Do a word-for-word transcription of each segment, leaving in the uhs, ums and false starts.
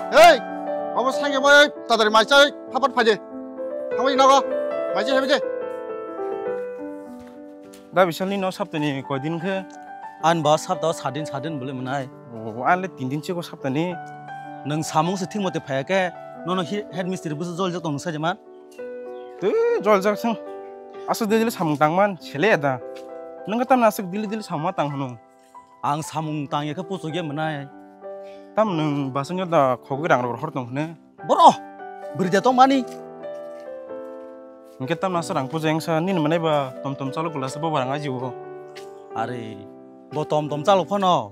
Ei, obo sangya bai tadari mai chai phapat phaide. Thangwi nogo, mai chai habi de. Da bisalni no saptani koidin khe? An ba sapta sadin sadin bole manai. O, an le tin din chego saptani. Nwng samung se thik mote phaya khe, nono hi-, head mistri busu jol jotong nung sajaman? Twi jol jak sung. Aswk dili dili samung tangman, sele da. Nwng khe tamni aswk dili dili samung ma tang hwnung? Ang samung tang ya khe puchuk ya manai. Tam nwng basungya da khogwi rang rok hor tong hwne? Boro, bwrwi da tong mani. Hwnkhe tamno aswk rang puja wngsa nini manai ba tom tom chalo kwlasa bo barang ajiwo. Are, bo tom tom chalo phano.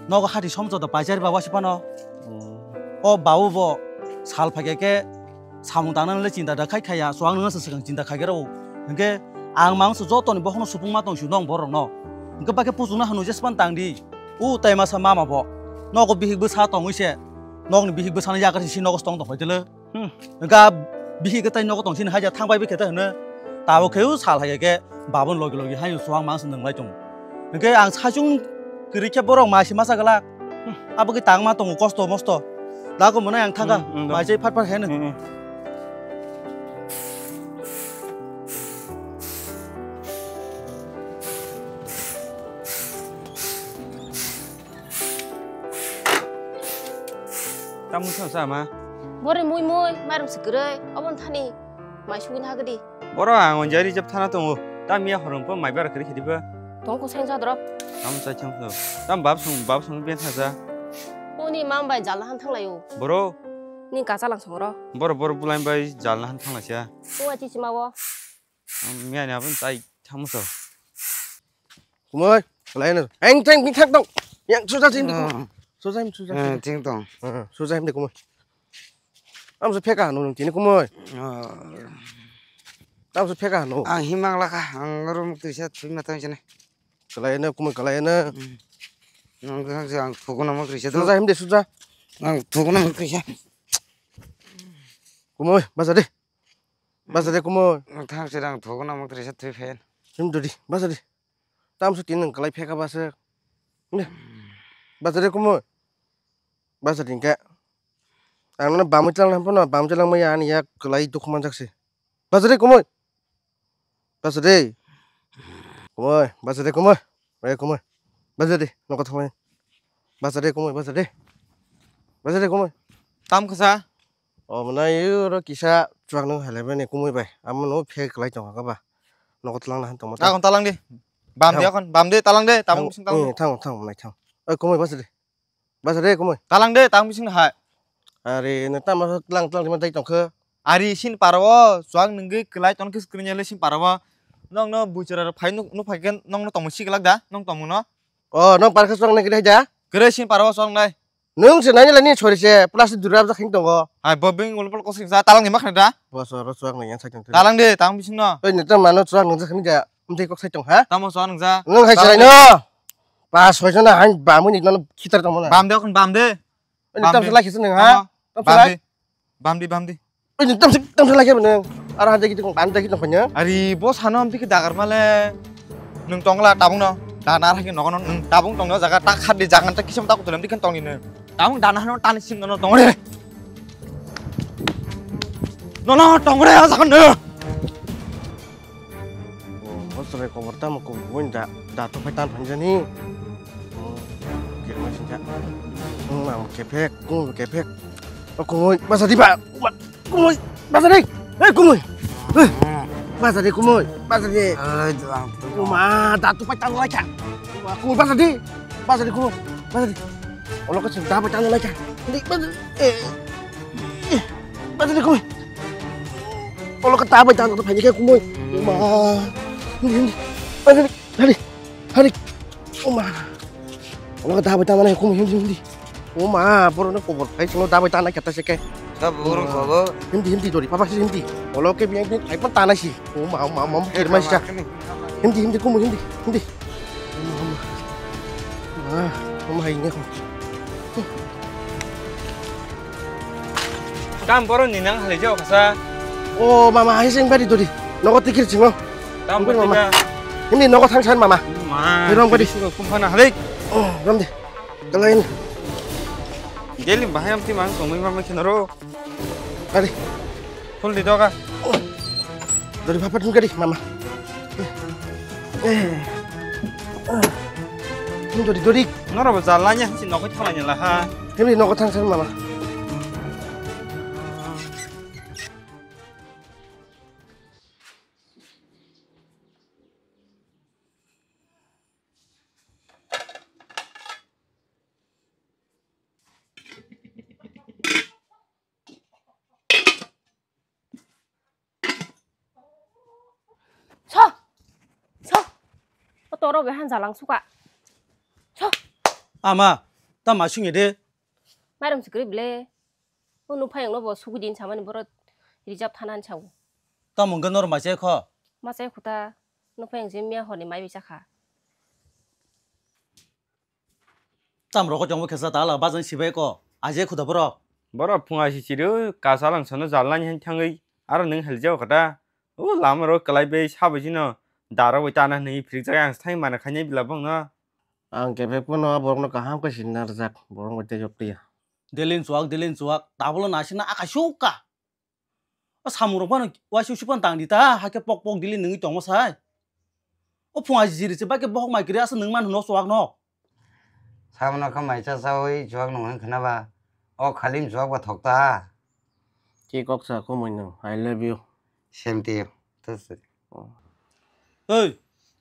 Nogo hati somcho da paijari ba wasi phano. Hmm. O babu bo sal phai khe samung tangnani le chinta da khai khaya, so ang nungsa swkang chinta khai khe rw. Hwnkhe ang mangso jotoni bokhno supung ma tong si nong borok no. Hwnkhe ba khe puchukna hanu jespan tang di. U tai masa mama bo. Nogo bihik bwsa tongwi se. Nokni bihik bwsano yakarsi si nogo tong tong khaitele. Hmm. Hwnkhe bihik khe tai nogo tong sini haja thang bai bikhe ta hwno. Tabo khe u sal hai khe babon logi logi hai suang mangsa nung lai tong. Hwnkhe ang saichung kwrwi khe borok ma si masa glak. Hmm. Abo khe tang ma tongo kosto mosto. Dago mwnai ang thangkha. Hmm, hmm, do. Bai chai phat phat heno. Hmm, hmm. Tamo sa sa ma? Bore mui mui, mairum se kwrwi, obon thani mai sugin hagdi. Boro ang onjari jab thana tongo. Tam ya horong po mai bara kwrwi khidi ba. Tong ko seng jadro. Tam sa chang so. Tam bab song, bab song ben sa sa. Uni mam bai jal han thang layo. Boro. Ni ka chalang song ro. Boro, boro bulain bai jal han thang la sia. Ko achi chima wo. Miya ni abon tai thang so. Kumoi, lain. Eng teng bing thak dong. Yang suja jim di kumoi. Hmm. Suja jim, suja jim. Hmm, ting tong. Hmm, suja jim di kumoi. Am se pheka hanu nung tini kumoi. Oh. Am se pheka hanu. Ang himang laka, ang rum tuisa thui matang jene. Kalai na kumoi, kalai na. Hmm. Nang kang se ang thugo na mak risa do. Suja him de suja. Ang thugo na mak risa. Kumoi, baja de. Baja de kumoi. Thang se ang thugo na mak risa thui phen. Him dodi, baja de. Tamso tini nung kalai pheka basa. Ne. Basa de kumoi. Basa de hingke. Ang nono bamwi tlang nang phano, bamwi tlang maya ani yak kalai dukhu manjak se. Basa de kumoi. Basa de. Kumoi, basa de kumoi. Re kumoi. Basa de, noko thanglai. Basa de kumoi, basa de. Basa de kumoi. Tam kasa. O mwnai oro kisa chuak nung hai lai bani kumui bai. Amo no phe kwlai tong kha ba. Nogo tlang na han tong ma. Akon talang di. Bam di akon, bam di, talang di, tabung bising talang di. Thang, thang, mwnai thang. Oi kumui basa di. Basa di kumui. Talang di, tabung bising hai. Ari no tamo tlang tlang di ma dai tong kha. Ari sin paro o chuak nungwi kwlai tong khe screen le sin paro o. Nong no buchara phai nuk nuk phai khe nong no tongmo si glak da, nong tongmo no. O nong par khe chuak nai khe dai da. Kwrwi sin paro o chuak nai. Nwng se nani lani sori se plastic dura bwsa khing tongo. Hai bo bing ulpul kosing sa talang ni makhna da. Bo so ro chuak nai yang sakang. Talang de tang bising no. Oi ni tang mano chuak nung jakhani ja. Mtei kok sai tong ha. Tamo chuak nung ja. Nwng hai serai no. Pa soi jona han ba muni no khitar tong mona. Bam de khon bam de. Oi ni tam se lai khis nung ha. Tam se lai. Bam de bam de. Oi, tam sik, tam sik lagi apa neng? Arah aja gitu, pantai gitu punya. Ari, bos hano amti ke dagar male. Nung tongla tabung no. Dana arah ke nokono nung tabung tong no jaga tak khat di jangan tak kisam tak utulam dikan tong ini. Tabung dana hano tani sim no tong re. No no tong re aja kan de. Bosre kobor tamo kobor da da to phai tan phanjani. Kirma sinja. Ang kepek, kung kepek. O kumui, basa di ba. Kumui, basa di. Eh kumui. Eh, basa di kumui, basa di. Ai, tuang, tuang. Uma, da to phai tan lai kha. Kumui basa di. Basa di kumui. Basa di. Olo ka sing da phai tan lai kha. Di basa. Eh. Basa di kumui. Olo ka ta phai tan to phai ni khe kumui. Uma. Basa di. Hari, hari. Oma. Oma dabai tana nai kum hindi hindi. Oma, boro no kobor phai sino dabai tana kata seke. Sab burung kobo. Hindi hindi dori papa si hindi. Olo ke biang biang phai pan tana si. Oma, oma, oma, kirma si. Hindi hindi kum hindi, hindi. Ah, oma hai ne ko. Tam boro ni nang halai jao kasa. O mama, hai sing bari dori. Nogo tikir singo. Tam boro mama. Hindi nogo thang san mama. Ma. Hirong bari. Kumphana halai. Oh, ram de. Kalain. Daily bahai amtwi mang tongwi ma mai kheno ro. Gari. Phul di doga. Dori papa tun gari mama. Tun dori dori. Noro bo jalla nya si nokoi thalai nya la ha. Hemri nogo thang thang mama. So, so. O toro be han jalang suka. So. Ama, ta ma sungye de. Mairum sikri ble. O nuphayang no bo sugui din samani boro rijab thanan sao. Ta mungga nor ma se kho. Ma se khuta nuphayang je miya honi mai bisa kha. Tam rokho chongbo khesa ta ala bajan sibai ko. Aje khuda borok. Borok phunga si chiri, kasalang sono jalnani han thangwi, aro nwng heljao kata. O lama ro kwlai bai sabai jino daro bai tana hwnwi phirikjak ang sai mana khainai bila bongno. Ang kebek pono borokno kaham khe sinna rwjak, borok bai tei jok twiya. Delin chuak, delin chuak, tabolo nasina akai sukha. O samung rok phano waisa usi phano tang di ta, hakhe pok pok dili nungwi tongma sai. O phung aji jiri se bai khe bohok mai kiri asa nung man hwno chuak no. Sabono khe mai cha chawi chuak nung hwn khna ba. O khalim chuak ba thok ta. Ki kok sa kumui nung, I love you. Same to you. Tus. Oi,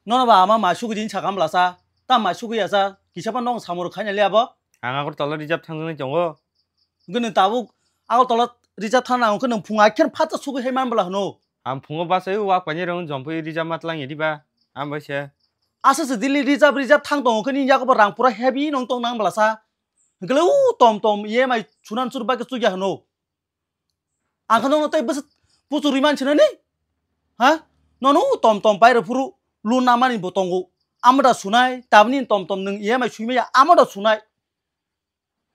nono ba ama mai sugui din sakam bla sa, ta mai sugui ya sa, kisa pa nong samung rok khaina le abo. Ang Agartala reserve thangjaknai tongo. Hwnkhe nwng tabuk Agartala reserve thangna hwnkhe nwng phung aikhe phatsa sugui hai man bwla hwno. Ang phungo bachai o wak painai rong jompui reserve ma tlang ya diba? Ang bai se. Asa se dili reserve, reserve thang tongo khe nini yago bo rang pura heavy nong tong nang bwla sa. Hwnkhe le o tom tom E M I sunan sur bai khe chukya hwno. Ang khe nongno tei bwswk puchurwi man sinani? Ha? Nono tom tom pairo phuru loan namani bo tongo. Amo da sunai, tabni tom tom nwng E M I sui maya, amo da sunai.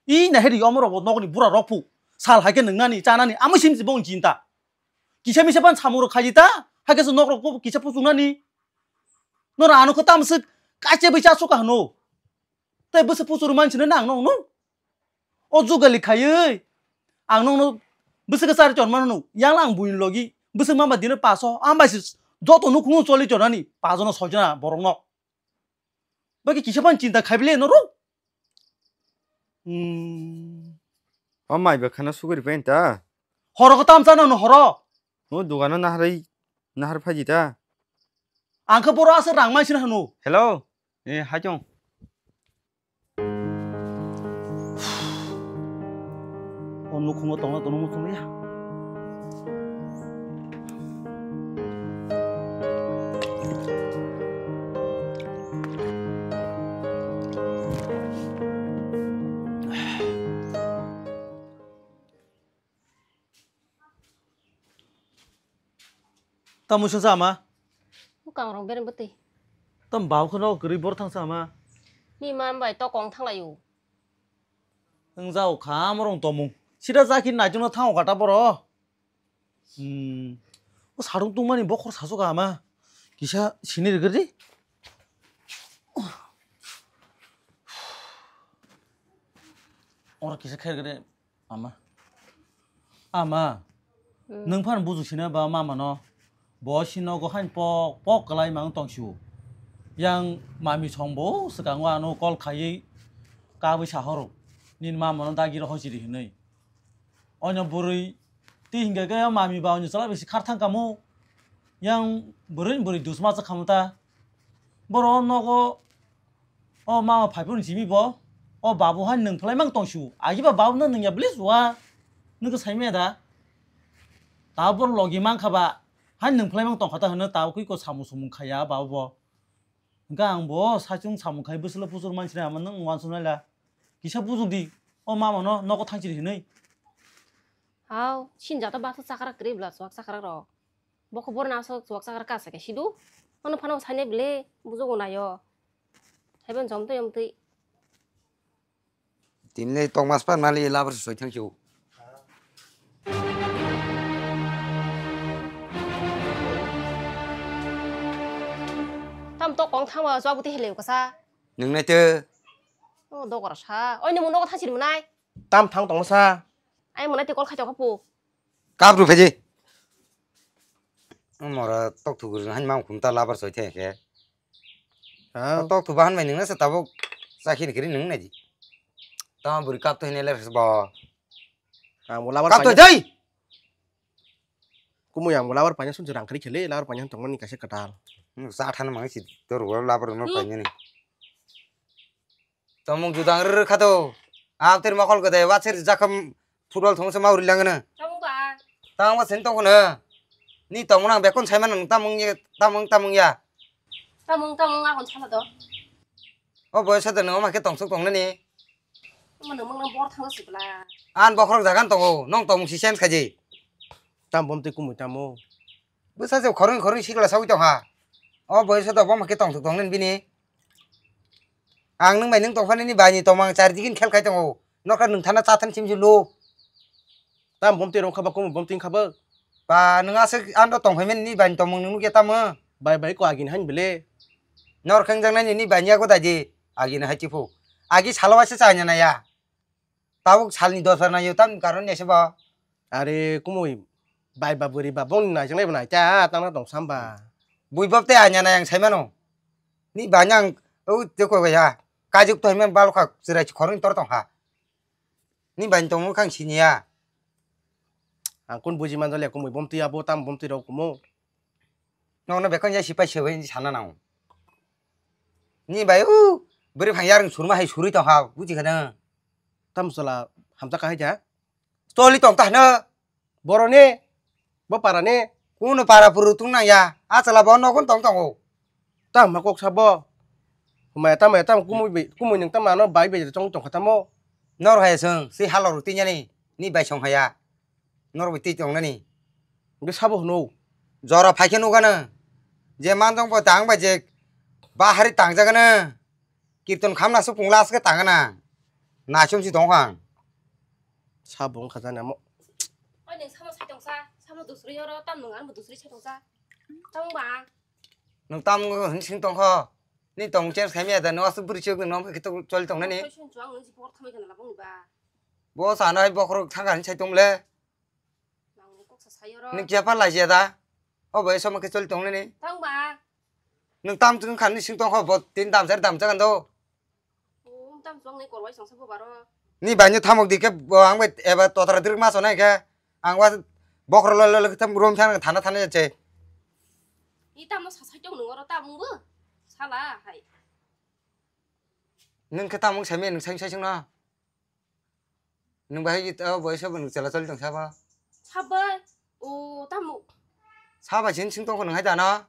I na heri omo rok bo nokni bura rok phu. Sal hai khe nwngnani, chanani, amo sim si bong jinta. Kisa misa ban samung rok khaji ta, hai khe se nok rok bo kisa puchungnani. Nora ano khe tamswk kache bai cha suka hwno. Tei bwswk puchurwi man sinani ang nongno. O jugali khaiwi ang nongno bwswk khe chari chormano nung. Yang lang buini logi bwswk mama dino paso, ang bai se joto nukhungo choli chornani pajono soijona borokno. Baki kisa phano chinta khaibile norok. Hmm. O mai bwkhano suguri pai ta. Horo ko tamsa no horo. O dogano naharwi nahar phaidi ta. Ang khe boro asa rang mai sina hano. Hello. Eh, hai chong. O nukhungo tongna tono muchungya. Tamo sungsa ama? Bwkang rok bereng bwtwi. Tam bau kheno kwrwi bor thangsa ama? Ni ma bai to kong thanglaio. Wng jao kha morong tomung. Sida jaki naichongno thango kata boro. Hmm. O sarung tungmani bokhor sasu kha ama. Kisa sini rigri. Oro kisa khair gre. Ama. Ama. Hmm. Nwng phano bujuk sina ba mama no. Bo si nogo hain pok pok kwlai mang tong siu. Yang mami song bo swkango ano call khaiwi kabwi sahoro. Nini mama no dagi rohoi siri hinwi. Onyo bwrwi twi hinkhe khe mami ba onyo chwla bisi khar thang kamo. Yang bwrwi bwrwi dusma cha khamu ta. Boro nogo O mama phaiphuru simi bo, o babu hai nwng phlai mang tong su. Agi ba babu no nwng ya bwle suwa. Nwng khe sai maya da? Tabuk logi mang kha ba, hai nwng phlai mang tong kha ta hwno tabuk khe ko samung sumung khaya babu bo. Hwnkhe ang bo saichung samung khai bwswlo puchur man sinai ama nwng uansuk nai la. Kisa puchuk di, o mama no nogo thang chiri hinwi. Hao, sinjak ta baksa chakrak kwrwi bwla chuwak chakrak rok. Bo khe borok aswk chuwak chakra kasa khe sidu. Ano phano sainai bwle bujugo naio. Haiban jom twi om twi. Tinle tokmas pa nali labar soi thang siu. Tam tok kong thangma chuwak bwtwi heleu kasa. Nung nai te. O dogor sa. Oi nung nogo thang siri mwnai. Tam thang tongsa. Ai mwnai te kol khai tong kha pu. Kap ru phaji. Mora tok thuk ru han mang khum ta labar soi the khe. Ha. Tok thu bahan mai nung na sa tabuk sakhin kiri nung na ji. Tama buri kap to hine le bo. Ang bo labar Kap to paina. Dai. Kumui ang bo labar paina sun rang kri khele labar paina tong mani kaisa katal. Sa than mang si tor bo labar no Hmm. Paina ni. Tomung judang rwrwk kha to. Amtwir mokol gede watsir jakham football thongsa ma uri langana. Tamung ba. Tamung ba sen tong kono. Ni tomung nang bekon sai mano tamung ye tamung tamung ya. Tamung tamung akon sala to. O boyos to nang ma khe tongsuk tongnani. Mano mang nang bor thang si bla. An bokhorok jagan tongo nong tomung si sen khaji. Tam bom twi kumui tamo. Bwsa se khorwng khorwng sikla sawi tongkha. O boyos to bom khe tongthok tonglen bini. Ang nwng bai nwng tongphani ni bai ni tongmang chari digin khel khai tongo. Nokha nwng thana cha thani chimsi lo. Tam bom twi rong kha ba kumu bom twi kha ba. Ba nwng aswk ando tongphai mani ni bai ni tongmang nwng nukya tamo. Bai bai ko agin han bele. Nor khengjak nai ni bai ni yago dai di. Agin hai chipu. Agi salo waisa cha nya na ya. Tabuk salni dos bar naio, tamni karon ese ba? Are kumui bai ba bwrwi ba bongni naijaknai bo naita tangna tong samba. Bui bab tei anya nai ang saimano. Ni banya ang o tei koi bai ha. Kajuk to himan balo kha chwrai khoroknwi tor tong ha. Ni bai tongmo kha ang siniya. Ang kun buji manjale kumui bomtwi abo tam bomtwi rok kumo. Nokno bekon ya sipai sebai sana nang. Ni bai u bwrwi phang yarwng surma hai surwi tong ha buji khana. Tam sala hamsa kahai ja. Toli tong ta hano. Boroni, bo parani. Kuno para puru tung nang ya. A chala bo nogon tong tongo. Tam ma kok sabo. Humaya tam ya tam kumui bai, kumui nang tam ano bai bai tong tong khatamo. Nor hai song si halor tinyani ni bai song haya. Nor bai twi tong nani. Nge sabo hno. Jora phai khe nugano. Je manjong bo tang bai je bahari tang jagano. Kirton khamna su pungla aske tangana. Naichom si tong khang. Sabo wngkha jani amo. Oi neng samo sai tongsa, samo dusri oro tam nung ang bo dusri sai tongsa. Tong ba. Nung tam nung hin sing tong kho. Ni tong chen khaimya da no asu buri chok no khe to chol tong nani. Oi sun chuang nung si por thamai kana labong ba. Bo sana hai bokhorok thangani sai tong le. Nangni kok sa sayo ro. Nung kiya pa lai siya da. O bai sama khe chol tong nani. Tang ba. Nung tam tung khan ni sing tong kho bo tin dam ser dam chagan do. O tam chuang ni korwai song sa bo baro. Ni bai ni thamok di khe bo ang bai eba totra dirk ma sonai khe. Ang wa bokhro lo lo lo khe tam rom thang thana thana che. Ni tam no sa sai tong nung oro tam bo. Sala hai. Nung khe tam mung sai me nung sai sai sung na. Nung bahai o boyes bo nung chela choli tong sabo. Sabai. O tamo. Sabai sin sing tong nung hai dana.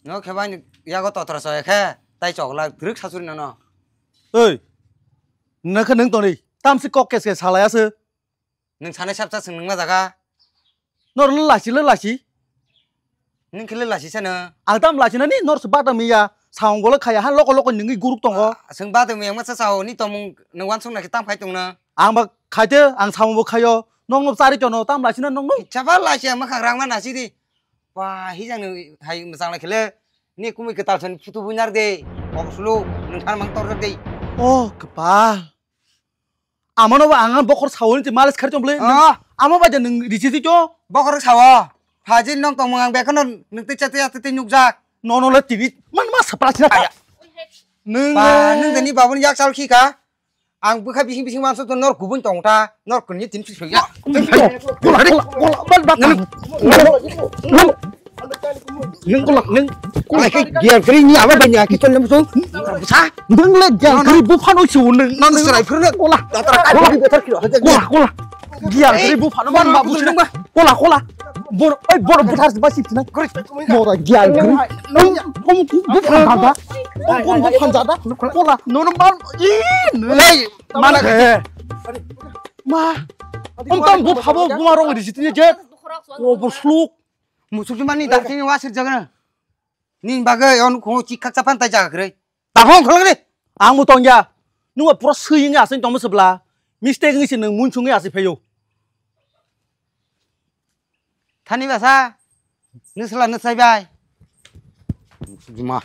No khe bai yago totra soya khe tai chokla drik sasuri nono. Oi. Nang khe nung toni. Tam si kok kes kes salaya se. Nung sanai sapsa sung nung ma jaga. Nor lo lasi lo lasi. Nung khe le lasi sano. Ang tam lasi nani nor se bata miya. Saung golo khaya ha loko loko nungwi guruk tongo. Sung bata miya masa sao ni tomung nung wansung na khe tam khai tong na. Ang ba khaite ang saung bo khayo. Nong no chari tono tam lasi na nong no. Chaba lasi ang makhang rang ma nasi di. Wa hijang ni hai machang la khele. Ni kumui kwtal san phutu buinar de. Kok sulu nung than mang tor de. Oh kepal. Amano ba ang bokhor sawo ni malis khar chomble. Ah. Amo ba nung risi ti cho. Bokhor sawo. Phaji nong tongmung ang bekhano nung tei chate chate tei nukjak. Nono le tini man ma sapra sina. Aya. Nung. Ba nung dani babuni yak sal khika. Ang bwkha bising bising manso to nor kubun tong ta. Nor kunni tin sui ya. Kola kola kola bal bal. Nung kola nung kola khe giar kri ni aba banya ki tolem so. Sa. Nung le giar kri bu phano si nung. Nang serai phirne. Kola. Kola kola. Giar kri bu phano man ma bu sina. Kola kola. Bor oi bor buthar ba sip na. Mora gial gri. Kom kom bu phan da. Kom bu phan da. Kola nono ban i. Lei mana khe. Ma. Kom tam bu phabo bu ma rong di sitini je. Ko bu sluk. Musuk mani dar tini wasir jagana. Ning bagai on ko chik khak chapan tai jaga kre. Tabong khol kre. Ang bo tongya. Nungba pura sui wngwi aswk tongma se bwla. Mistake wngwi se nwng munsung wngwi aswk phaio. Thani basa. Nwsla nwsai bai. Juma.